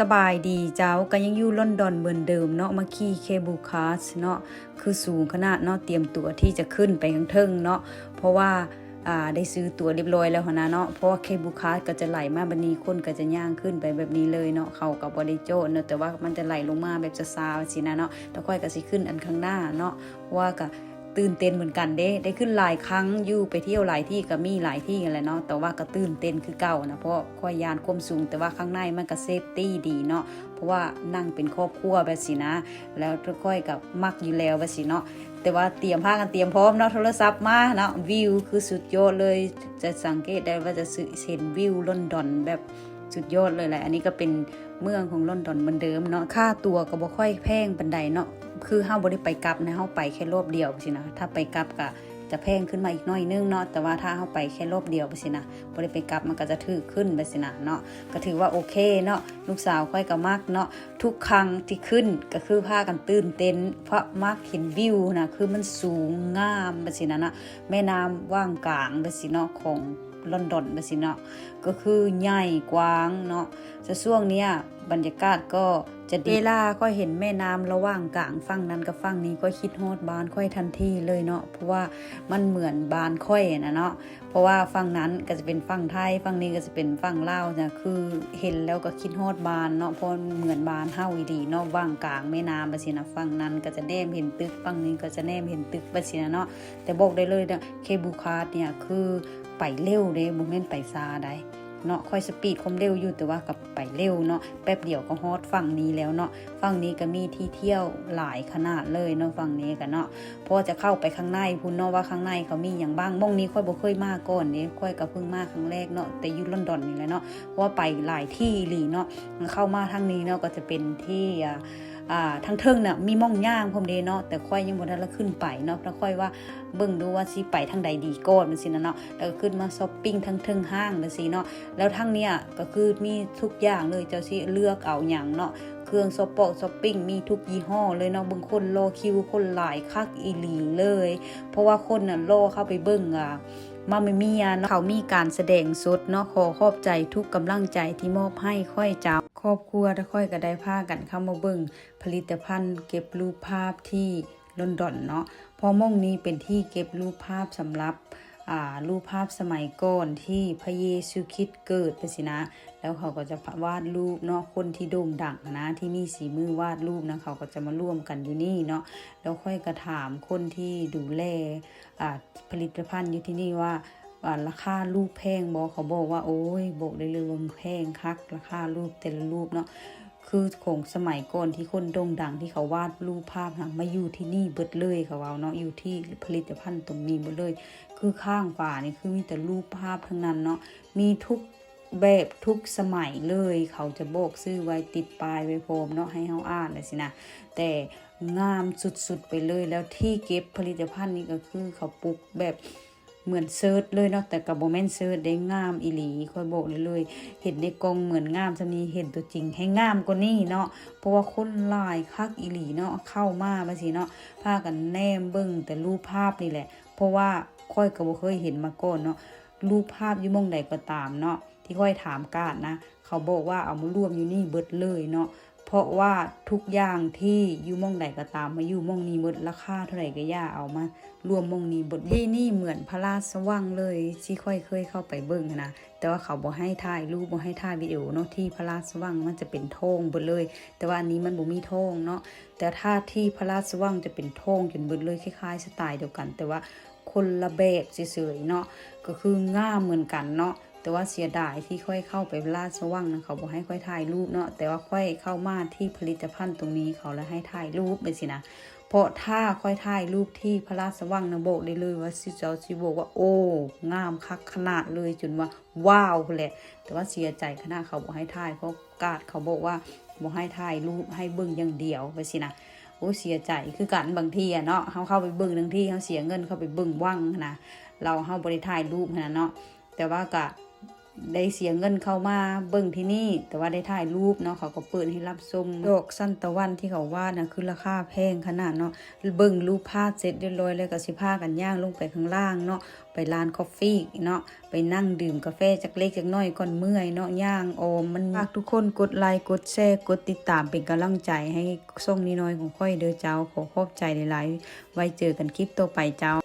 ສະບາຍດີເຈົ້າ, ກໍຍັງຢູ່ລອນດອນເໝືອນເດີມເນາະ, ມາຂີ່ເຄເບິນຄາສເນາະ, ຄືສູງຂະໜາດເນາະ, ຕຽມຕົວທີ່ຈະຂຶ້ນໄປຂ້າງເທິງເນາະ, ເພາະວ່າ ອ່າ ໄດ້ຊື້ຕົ໋ວຮຽບຮ້ອຍແລ້ວຫັ້ນນະເນາະ, ເພາະວ່າເຄເບິນຄາສກໍຈະໄຫຼມາແບບນີ້, ຄົນກໍຈະຍ່າງຂຶ້ນໄປແບບນີ້ເລີຍເນາະ, ເຂົາກໍບໍ່ໄດ້ໂຈະເນາະ, ແຕ່ວ່າມັນຈະໄຫຼລົງມາແບບຊ້າໆ ຊີ້ນະເນາະ, ແຕ່ຂ້ອຍກໍຊິຂຶ້ນອັນຂ້າງໜ້າເນາະ, ເພາະວ່າກໍ ຕື່ນເຕັ້ນເໝືອນກັນເດ້, ໄດ້ຂຶ້ນຫຼາຍຄັ້ງຢູ່, ໄປທ່ຽວຫຼາຍທີ່ກໍມີຫຼາຍທີ່ຫັ້ນແຫຼະເນາະ, ແຕ່ວ່າກໍຕື່ນເຕັ້ນຄືເກົ່ານະ, ເພາະຂ້ອຍຢ້ານຄວາມສູງ, ແຕ່ວ່າຂ້າງໃນມັນກໍເຊຟຕີດີເນາະ, ເພາະວ່ານັ່ງເປັນຄອບຄົວແບບຊີ້ນະ, ແລ້ວຂ້ອຍກໍມັກຢູ່ແລ້ວແບບຊີ້ເນາະ, ແຕ່ວ່າຕຽມ ພາກັນຕຽມພ້ອມເນາະ, ໂທລະສັບມາເນາະ, ວິວຄືສຸດຍອດເລີຍ, ຈະສັງເກດໄດ້ວ່າຈະເຫັນວິວລອນດອນແບບ ສຸດຍອດເລີຍແຫຼະ. ອັນນີ້ກໍເປັນເມືອງຂອງລອນດອນເໝືອນເດີມເນາະ, ຄ່າຕົ໋ວກໍບໍ່ຄ່ອຍແພງປານໃດເນາະ, ຄືເຮົາບໍ່ໄດ້ໄປກັບນະ, ເຮົາໄປແຄ່ຮອບດຽວຊີ້ນະ, ຖ້າໄປກັບກໍຈະແພງຂຶ້ນມາອີກໜ້ອຍໜຶ່ງເນາະ, ແຕ່ວ່າຖ້າເຮົາໄປແຄ່ຮອບດຽວຊີ້ນະ, ບໍ່ໄດ້ໄປກັບ, ມັນກໍຈະຖືກຂຶ້ນໄປຊີ້ນະເນາະ, ກໍຖືວ່າໂອເຄເນາະ. ລູກສາວຂ້ອຍກໍມັກເນາະ, ທຸກຄັ້ງທີ່ຂຶ້ນກໍຄືພາກັນຕື່ນເຕັ້ນ ເພາະມັກເຫັນວິວນະ, ຄືມັນສູງງາມໄປຊີ້ນະເນາະ, ແມ່ນ້ຳຫວ່າງກາງໄປຊີ້ເນາະ ຂອງ ລອນດອນໄປຊີ້ເນາະ, ກໍຄືໃຫຍ່ກວ້າງເນາະ, ແຕ່ຊ່ວງເນີ້ຍບັນຍາກາດກໍຈະດີ. ເວລາຂ້ອຍເຫັນແມ່ນ້ຳລະຫວ່າງກາງຝັ່ງນັ້ນກັບຝັ່ງນີ້, ຂ້ອຍຄິດຮອດບ້ານຂ້ອຍທັນທີເລີຍເນາະ, ເພາະວ່າມັນເໝືອນບ້ານຂ້ອຍນະເນາະ, ເພາະວ່າຝັ່ງນັ້ນກໍຈະເປັນຝັ່ງໄທ, ຝັ່ງນີ້ກໍຈະເປັນຝັ່ງລາວນະ, ຄືເຫັນແລ້ວກໍຄິດຮອດບ້ານເນາະ, ເພາະເໝືອນບ້ານເຮົາອີ່ຫຼີເນາະ, ຫວ່າງກາງແມ່ນ້ຳໄປຊີ້ນະ, ຝັ່ງນັ້ນກໍຈະແນມເຫັນຕຶກ, ຝັ່ງນີ້ກໍຈະແນມເຫັນຕຶກໄປຊີ້ນະເນາະ. ແຕ່ບອກໄດ້ເລີຍນະ, ເຄເບິນຄາສເນຍຄື ໄປເລັວເດ້, ບໍ່ແມ່ນໄປຊ້າໃດເນາະ, ຂ້ອຍສະປີດຄວາມເລັວຢູ່, ແຕ່ວ່າກໍໄປເລັວເນາະ, ແປັບດຽວກໍຮອດຝັ່ງນີ້ແລ້ວເນາະ. ຝັ່ງນີ້ກໍມີທີ່ທ່ຽວຫຼາຍຂະໜາດເລີຍເນາະ, ຝັ່ງນີ້ກໍເນາະ, ພໍຈະເຂົ້າໄປຂ້າງໃນພຸ້ນເນາະ, ວ່າຂ້າງໃນເຂົາມີຫຍັງບ້າງ. ໝ່ອງນີ້ຂ້ອຍບໍ່ເຄີຍມາກ່ອນເດ້, ຂ້ອຍກໍເພິ່ງມາຄັ້ງແລກເນາະ, ແຕ່ຢູ່ລອນດອນນີ້ແຫຼະເນາະ, ເພາະວ່າໄປຫຼາຍທີ່ອີ່ຫຼີເນາະ. ເຂົ້າມາທາງນີ້ເນາະ, ກໍຈະເປັນທີ່ ອ່າ ອ່າ ທາງເທິງນະ ມີໝ່ອງຍ່າງພ້ອມເດ້ເນາະ, ແຕ່ຂ້ອຍຍັງບໍ່ທັນລະຂຶ້ນໄປເນາະ, ແຕ່ຂ້ອຍວ່າ ເບິ່ງດູວ່າຊິໄປທາງໃດດີກ່ອນ ຈັ່ງຊີ້ນະເນາະ, ແລ້ວກໍຂຶ້ນມາຊັອບປິງທາງເທິງຫ້າງ ຈັ່ງຊີ້ເນາະ. ແລ້ວທາງເນີ້ຍກໍຄືມີທຸກຢ່າງເລີຍ, ເຈົ້າຊິເລືອກເອົາຫຍັງເນາະ, ເຄື່ອງຊັອບປອກຊັອບປິງມີທຸກຍີ່ຫໍ້ເລີຍເນາະ. ເບິ່ງຄົນລໍຄິວ, ຄົນຫຼາຍຄັກອີ່ຫຼີເລີຍ, ເພາະວ່າຄົນນັ້ນລໍເຂົ້າໄປເບິ່ງ ອ່າ ມາມາເມຍເນາະ, ເຂົາມີການສະແດງສົດເນາະ. ຂໍຂອບໃຈທຸກກຳລັງໃຈທີ່ມອບໃຫ້ຂ້ອຍເຈົ້າ. ຄອບຄົວຂອງຂ້ອຍກໍໄດ້ພາກັນເຂົ້າມາເບິ່ງຜະລິດຕະພັນເກັບຮູບພາບທີ່ ລອນດອນເນາະ, ເພາະໝ່ອງນີ້ເປັນທີ່ເກັບຮູບພາບສຳລັບ ອ່າ ຮູບພາບສະໄໝກ່ອນທີ່ພະເຢຊູຄຣິດເກີດໄປຊີ້ນະ, ແລ້ວເຂົາກໍຈະວາດຮູບເນາະ, ຄົນທີ່ໂດ່ງດັງຫັ້ນນະ ທີ່ມີສີມືວາດຮູບນະ ເຂົາກໍຈະມາລວມກັນຢູ່ນີ້ເນາະ. ແລ້ວຂ້ອຍກໍຖາມຄົນທີ່ດູແລ ອ່າ ຜະລິດຕະພັນຢູ່ທີ່ນີ້ວ່າ ອ່າ ລາຄາຮູບແພງບໍ່? ເຂົາບອກວ່າ ໂອ້ຍ ບອກໄດ້ເລີຍວ່າແພງຄັກ, ລາຄາຮູບແຕ່ລະຮູບເນາະ ຄືຂອງສະໄໝກ່ອນທີ່ຄົນໂດ່ງດັງທີ່ເຂົາວາດຮູບພາບນະ ມາຢູ່ທີ່ນີ້ເບິດເລີຍ ເຂົາເວົ້າເນາະ, ຢູ່ທີ່ຜະລິດຕະພັນຕົງນີ້ເບິດເລີຍ. ຄືຂ້າງຝານີ້ຄືມີແຕ່ຮູບພາບທັງນັ້ນເນາະ, ມີທຸກແບບທຸກສະໄໝເລີຍ. ເຂົາຈະບອກຊື່ໄວ້ ຕິດປ້າຍໄວ້ພ້ອມເນາະ ໃຫ້ເຮົາອ່ານໄດ້ຊີ້ນະ, ແຕ່ງາມສຸດໆໄປເລີຍ. ແລ້ວທີ່ເກັບຜະລິດຕະພັນນີ້ກໍຄືເຂົາປຸກແບບ ເໝືອນເຊີດເລີຍເນາະ, ແຕ່ກໍບໍ່ແມ່ນເຊີດເດ້, ງາມອີ່ຫຼີ. ຂ້ອຍບອກໄດ້ເລີຍ ເຫັນໃນກ້ອງເໝືອນງາມສ່ຳນີ້, ເຫັນຕົວຈິງແຮ່ງງາມກວ່ານີ້ເນາະ, ເພາະວ່າຄົນຫຼາຍຄັກອີ່ຫຼີເນາະ. ເຂົ້າມາວ່າຊີ້ເນາະ ພາກັນແນມເບິ່ງແຕ່ຮູບພາບນີ້ແຫຼະ, ເພາະວ່າຂ້ອຍກໍບໍ່ເຄີຍເຫັນມາກ່ອນເນາະ. ຮູບພາບຢູ່ໝ່ອງໃດກໍຕາມເນາະ ທີ່ຂ້ອຍຖາມກາດນະ, ເຂົາບອກວ່າເອົາມາລວມຢູ່ນີ້ເບິດເລີຍເນາະ, ເພາະວ່າທຸກຢ່າງທີ່ຢູ່ໝ່ອງໃດກໍຕາມ ມາຢູ່ໝ່ອງນີ້ໝົດ, ລາຄາເທົ່າໃດກໍຢ່າ ເອົາມາລວມໝ່ອງນີ້ເບິດ. ທີ່ນີ້ເໝືອນພະລາຊະວັງເລີຍ ທີ່ຂ້ອຍເຄີຍເຂົ້າໄປເບິ່ງຫັ້ນນະ, ແຕ່ວ່າເຂົາບໍ່ໃຫ້ຖ່າຍຮູບ ບໍ່ໃຫ້ຖ່າຍວິດີໂອເນາະ. ທີ່ພະລາຊະວັງມັນຈະເປັນທອງເບິດເລີຍ, ແຕ່ວ່າອັນນີ້ມັນບໍ່ມີທອງເນາະ. ແຕ່ຖ້າທີ່ພະລາຊະວັງຈະເປັນທອງຈົນເບິດເລີຍ, ຄ້າຍໆສະໄຕລ໌ດຽວກັນ ແຕ່ວ່າ ຄົນລະແບບເສີຍໆເນາະ, ກໍຄືງາມເໝືອນກັນເນາະ. ແຕ່ວ່າເສຍດາຍທີ່ຂ້ອຍເຂົ້າໄປລາຊະວັງນະ ເຂົາບໍ່ໃຫ້ຂ້ອຍຖ່າຍຮູບເນາະ, ແຕ່ວ່າຂ້ອຍເຂົ້າມາທີ່ຜະລິດຕະພັນຕົງນີ້ ເຂົາລະໃຫ້ຖ່າຍຮູບໄປຊີ້ນະ. ເພາະຖ້າຂ້ອຍຖ່າຍຮູບທີ່ພະລາຊະວັງນະ ບອກໄດ້ເລີຍວ່າ ຊິ ເຈົ້າຊິບອກວ່າ ໂອ້ ງາມຄັກຂະໜາດເລີຍ ຈົນວ່າ ວ້າວ ພຸ້ນແຫຼະ. ແຕ່ວ່າເສຍໃຈຂະໜາດເຂົາບໍ່ໃຫ້ຖ່າຍ ເພາະກາດເຂົາບອກວ່າ ບໍ່ໃຫ້ຖ່າຍຮູບ ໃຫ້ເບິ່ງຢ່າງດຽວ ໄປຊີ້ນະ. ໂອ້ ເສຍໃຈຄືກັນ ບາງທີອະເນາະ, ເຮົາເຂົ້າໄປເບິ່ງທັງທີ່ເຮົາເສຍເງິນເຂົ້າໄປເບິ່ງວັງຫັ້ນນະ, ແລ້ວເຮົາບໍ່ໄດ້ຖ່າຍຮູບຫັ້ນນະເນາະ. ແຕ່ວ່າກະ ໄດ້ເສຍເງິນເຂົ້າມາເບິ່ງທີ່ນີ້ ແຕ່ວ່າໄດ້ຖ່າຍຮູບເນາະ ເຂົາກໍເປີດໃຫ້ຮັບຊົມ. ດອກຊັນຕາວັນທີ່ເຂົາວາດນະ ຄືລາຄາແພງຂະໜາດເນາະ. ເບິ່ງຮູບພາບເສັດຮຽບຮ້ອຍແລ້ວ ກໍຊິພາກັນຍ່າງລົງໄປຂ້າງລ່າງເນາະ ໄປຮ້ານຄອຟຟີເນາະ ໄປນັ່ງດື່ມກາແຟຈັກເລັກຈັກນ້ອຍກ່ອນເມື່ອຍເນາະ ຍ່າງອ້ອມມັນ. ຝາກທຸກຄົນກົດໄລ ກົດແຊ ກົດຕິດຕາມເປັນກຳລັງໃຈໃຫ້ຊ່ອງນ້ອຍໆຂອງຂ້ອຍເດີເຈົ້າ. ຂໍຂອບໃຈຫຼາຍໆ ໄວ້ເຈີກັນຄລິບຕໍ່ໄປເຈົ້າ.